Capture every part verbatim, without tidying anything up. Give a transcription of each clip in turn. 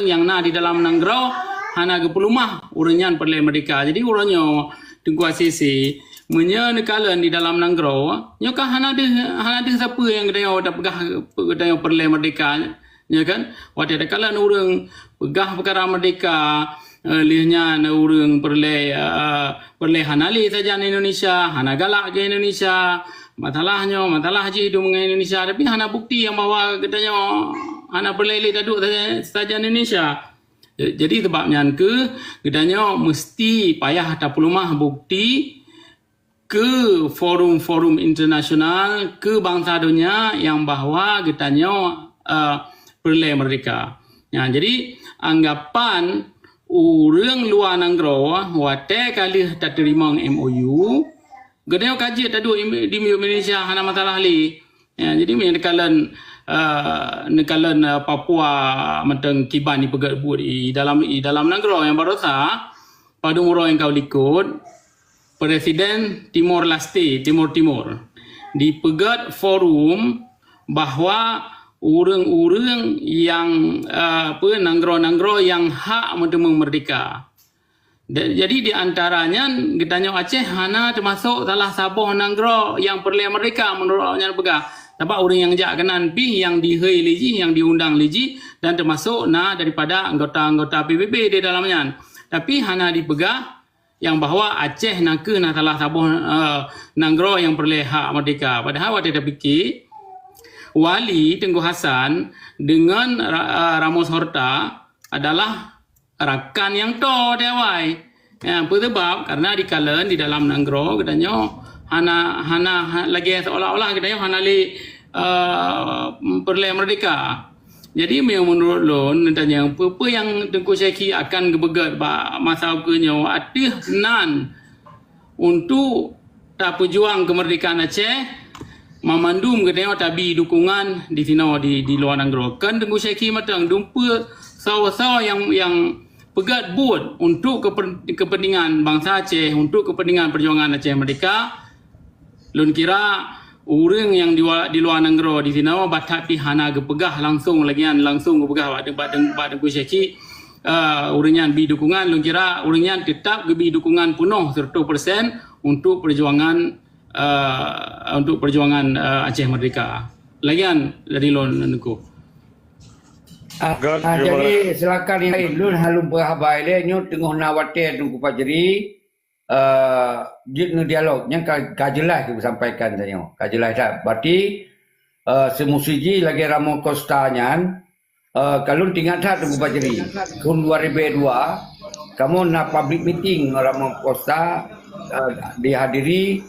nyang na di dalam nanggroe hana geupeulumah ureuëng nyan peureulée meurdeka. Jadi uroe nyoe Teungku Asisi, meunyoe neukalon di dalam nanggroe, nyoe ka hana deuh hana deuh sapeue nyang geutanyoe tapeugah geutanyoe peureulée meurdeka, ya kan? Watée takalon ureuëng peugah peukara meurdeka, eh, lheueh nyan ureuëng peureulée, eh, peureulée hana lé sajan Indonesia, hana galak keu Indonesia, masalah nyoe, masalah jih dum ngon Indonesia, tapi hana bukti nyang bahwa geutanyoe hana peureulée lé taduek sajan, sajan Indonesia. Jadi sebab nyan keuh geutanyoe meusti payah tapeuleumah bukti keu forum-forum internasional, keu bansa donya nyang bahwa geutanyoe, eh, peureulée meurdeka. Nah, jadi anggapan ureuëng luwa nanggroe watée ka lheueh tateurimong M O U, geutanyoe ka jeuet taduek di Indonesia hana masalah lé. Ya, jadi meunyoe neukalon, eh, neukalon, eh, Papua mantong kiban jipeugét buet di dalam, di dalam nanggroe nyang barosa, padum uroe nyang ka likot, Presiden Timor Leste, Timor Timur, jipeugét forum bahwa ureuëng-ureuëng nyang, eh, apa, nanggroe-nanggroe nyang hak meuteumé meurdeka. Jadi di antara nyan geutanyoe Aceh hana teumasok salah saboh nanggroe nyang peureulée meurdeka meunurot awaknyan peugah. Sabab ureuëng nyang jak keunan pih nyang dihôi lé jih, nyang diundang lé jih dan teumasok na daripada anggota-anggota P B B di dalam nyan. Tapi hana dipeugah nyang bahwa Aceh nakeuh na salah saboh, eh, nanggroe nyang peureulée hak meurdeka. Padahai watée tapike, Wali Teungku Hasan deungon Ra-, eh, Ramos Horta adalah rakan nyang toe di awai. Ya, peue sabab? Karena dikalon di dalam nanggroe geutanyoe hana, hana, ha-, lagée seolah-olah geutanyoe hana lé, eh, peureulée meurdeka. Jadi meunurot lôn neutanyong peue-peue nyang Teungku Syekhi akan geupeugét bak masa ukeue nyoe ateueh nan untuk tapeujuang keumeurdekaan Aceh, mamandum geutanyoe tabi dukungan di sinoe di, di luwa nanggroe. Kan Teungku Syekhi mantong dumpeue soe-soe nyang, nyang peugét buet untuk kepen-, kepentingan bansa Aceh, untuk kepentingan perjuangan Aceh Merdeka. Lôn kira ureuëng nyang di, di luwa nanggroe di sinoe batat pih hana geupeugah langsung lagée nyan, langsung geupeugah bak, bak, bak Teungku Syekhi, eh, ureuëng nyan bi dukungan, lôn kira ureuëng nyan teutap geubi dukungan peunoh seratus persen untuk perjuangan, eh, untuk perjuangan, eh, Aceh Merdeka. Lagée nyan dari lôn, Teungku. Ah, jadi silakan yang lain. Lôn hana lôn peugah haba ilée nyoe teungoh na watée Teungku Fajri, eh, jeuet neudialog. Nyan ka, ka jeulaih geusampaikan tanyoe. Ka jeulaih that. Berarti, eh, seumusi jih lagée Ramos Costa nyan, eh, ka lôn teuingat that Teungku Fajri. Tahun dua ribu dua, kamoe na public meeting ngon Ramos Costa, eh, dihadiri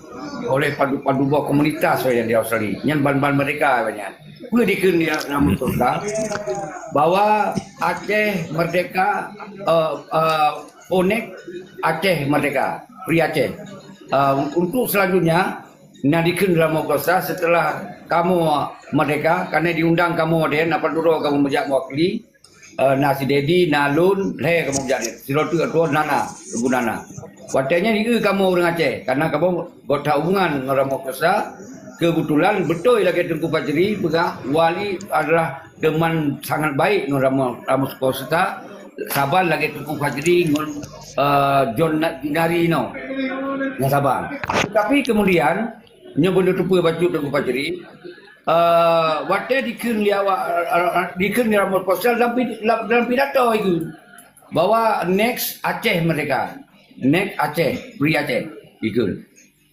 oleh padum-padum boh komunitas nyang di Australia. Nyan ban-ban meurdeka nyan. Peue dikheun di Ramos Costa bahwa Aceh merdeka, eh, eh, Onek Aceh Merdeka, Free Aceh. Uh, untuk selanjutnya, na dikheun dalam Ramos Costa setelah kamoe merdeka, karena diundang kamoe deh, na padum uroe kamoe meujak mewakili, uh, na si Dedi, na lôn, lhée kamoe meujak deh. Sidroe teuk atoe Nana, Teungku Nana. Watée nyan dikheun kamoe ureuëng Aceh, karena kamoe gota hubungan ngon Ramos Costa, kebetulan beutôi lagée Teungku Fajri peugah, Wali adalah teman sangat baik ngon Ramos, Ramos Costa, saban lagée Teungku Fajri ngon, eh, John Na-, Junari nyoe. Ngon saban. Tapi kemudian, nyoe beuneuteupeu bacut Teungku Fajri, eh, watée dikheun lé awak, eh, dikheun lé Ramos Costa dalam pi-, dalam, dalam pidato itu, bahwa next Aceh merdeka. Next Aceh, free Aceh. Dikheun.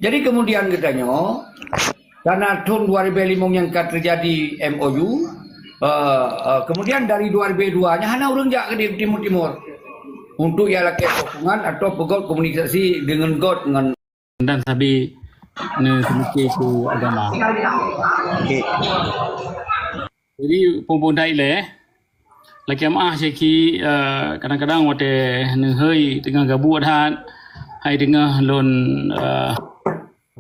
Jadi kemudian geutanyoe, karena tahun dua ribu lima nyang ka terjadi M O U, eh, eh, kemudian dari dua ribu dua nya hana ureuëng jak ke di Timur Timur untuk ya lakée sokongan atau peugét komunikasi dengan got dengan dan sabi ne semesti ku agama. Okey. Jadi, pemuda ilée, lakée meuah Syekhi, eh, kadang-kadang watée neuhôi teungoh gabuk that, hai teungoh lôn, eh,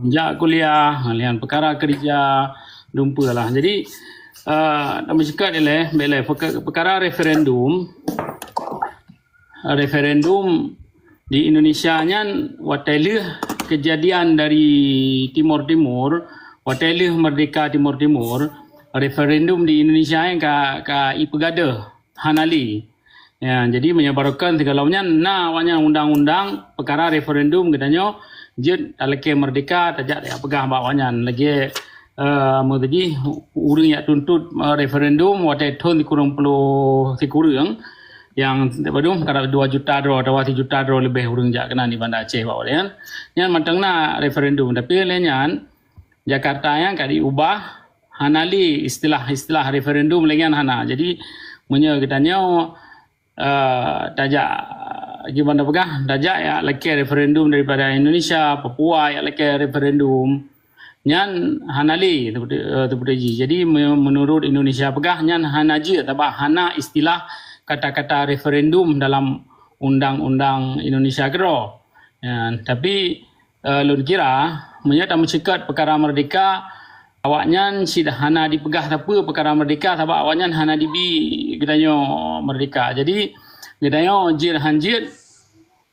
jak kuliah, lian peukara keurija, dumpeue lah. Jadi, eh, tameusyeukat ilée, bèk lé, peuka-, peukara referendum, referendum di Indonesia nyan watée lheueh keujadian dari Timor Timur, watée lheueh merdeka Timor Timur, referendum di Indonesia nyan ka, ka ipeugadeuh hana lé. Ya, jadi meunyoe baroekon sigohlom nyan na awaknyan undang-undang peukara referendum geutanyoe jeuet talakée meurdehka, tajak tapeugah bak awaknyan lagée, eh, meuteuji ureuëng jak tuntot, eh, referendum watée thon sikureueng ploh sikureueng nyang padum karab dua juta droe atawa sijuta droe leubeh ureuëng jak keunan di Banda Aceh bak watée nyan. Nyan mantong na referendum, tapi lé nyan Jakarta nyan ka diubah, hana lé istilah-istilah referendum lé nyan hana. Jadi meunyoe geutanyoe, eh, tajak, kiban tapeugah, tajak jak lakée referendum daripada Indonesia, Papua jak lakée referendum, nyan hana lé seperti, eh, seperti jih. Jadi me-, menurut Indonesia peugah nyan hana jeuet, sabab hana istilah kata-kata referendum dalam undang-undang Indonesia keudroe. Ya, tapi, eh, lôn kira, meunyoe tameuceukat peukara meurdehka, awaknyan cit hana dipeugah sapeue peukara meurdehka, sabab awaknyan hana dibi geutanyoe meurdehka. Jadi geutanyoe jeuet han jeuet,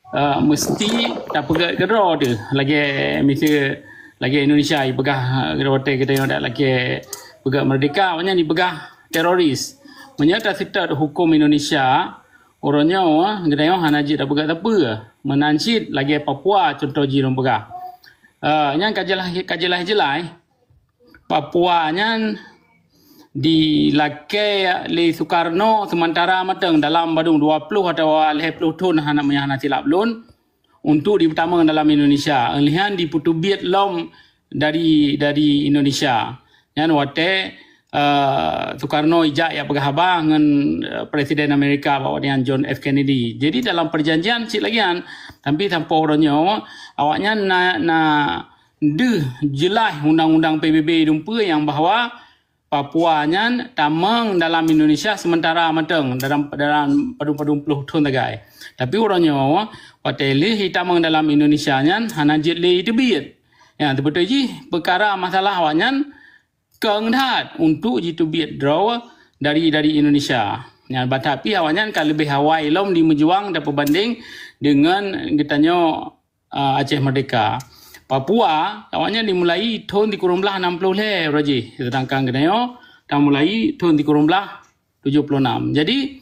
eh, meusti tapeugét keudroe teuh. Lagée miseue, lagée Indonesia jipeugah, eh, watée geutanyoe dak lakée peugét meurdehka, awaknyan jipeugah teroris. Meunyoe taseutôt huköm Indonesia, uroe nyoe geutanyoe hana jeuet tapeugét sapeue. Meunan cit lagée Papua, cuntoh jih lôn peugah. Eh, nyan ka jeulaih, ka jeulaih-jeulaih Papua nyan dilakée lé Sukarno seumantara mantong dalam padum dua ploh atawa lhée ploh thon hana, meunyoe hana silap lôn, untuk ditamong dalam Indonesia. Lheueh nyan dipeuteubiet lom dari, dari Indonesia. Nyan watée, eh, Sukarno ijak jak peugah haba ngon, eh, Presiden Amerika bak watée nyan John F Kennedy. Jadi dalam perjanjian cit lagée nyan, tapi sampoe uroe nyoe awaknyan na, na deuh jeulaih undang-undang P B B dumpeue nyang bahwa Papua nyan tamong dalam Indonesia seumantara mantong dalam, dalam padum-padum ploh thon sagai. Tapi uroe nyoe watée lheueh jitamong dalam Indonesia nyan hana jeuet lé jiteubiet. Ya, teubeutôi jih peukara masalah awaknyan kong that untuk jiteubiet droe dari, dari Indonesia. Nyan, bah tapi awaknyan ka leubeh awai lom jimeujuang tapeubandeng deungon geutanyoe, ah, Aceh Merdeka. Papua, awaknyan dimulai thon sikureueng blaih nam ploh lhée uroe jih, seudangkan geutanyoe tamulai thon sikureueng blaih tujoh ploh nam. Jadi,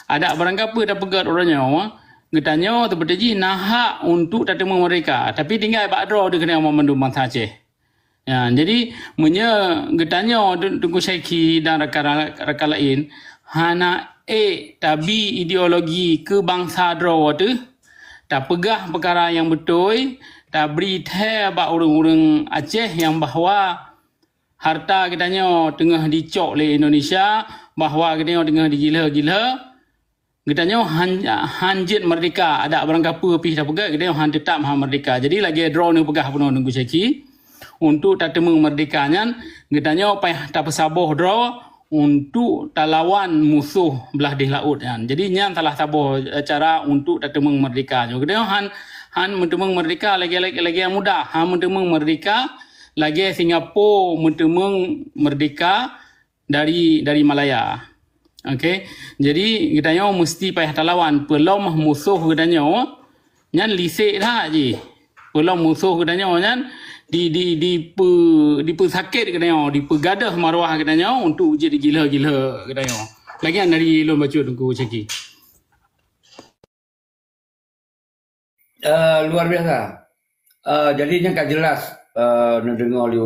adak barangkapeue tapeugét uroe nyoe, geutanyoe teubeutôi jih na hak untuk tateumé meurdehka, tapi tinggai bak droe teuh geutanyoe mandum bansa Aceh. Ya, jadi meunyoe geutanyoe Teungku Syaki dan rakan-rakan laén hana ék tabi ideologi keu bansa droe teuh, tapeugah peukara nyang beutôi, tabri thée bak ureuëng-ureuëng Aceh nyang bahwa harta geutanyoe teungoh dicok lé Indonesia, bahwa geutanyoe teungoh digilho-gilho, geutanyoe han, han jeuet meurdehka, adak barangkapeue pih tapeugét, geutanyoe han teutab han meurdehka. Jadi lagée droeneuh peugah bunoe Teungku Syaki, untuk tateumé meurdehka nyan, geutanyoe payah tapeusaboh droe untuk talawan musoh blaih deh laôt nyan. Jadi nyan salah saboh, eh, cara untuk tateumé meurdehka nyoe. Geutanyoe han, han meuteumé meurdehka lagée, lagée, lagée nyang mudah, han meuteumé meurdehka lagée Singapura meuteumé meurdehka dari, dari Malaya. Okey. Jadi geutanyoe meusti payah talawan peulom musoh geutanyoe nyan lisek that jih. Peulom musoh geutanyoe nyan di, di, dipe-, dipeusakét geutanyoe, dipeugadôh maruah geutanyoe untuk jeuet digilho-gilho geutanyoe. Lagée nyan dari lôn bacut Teungku Syaki. Eh, luar biasa. Eh, jadi nyan ka jeulaih, eh, neudeungoe lé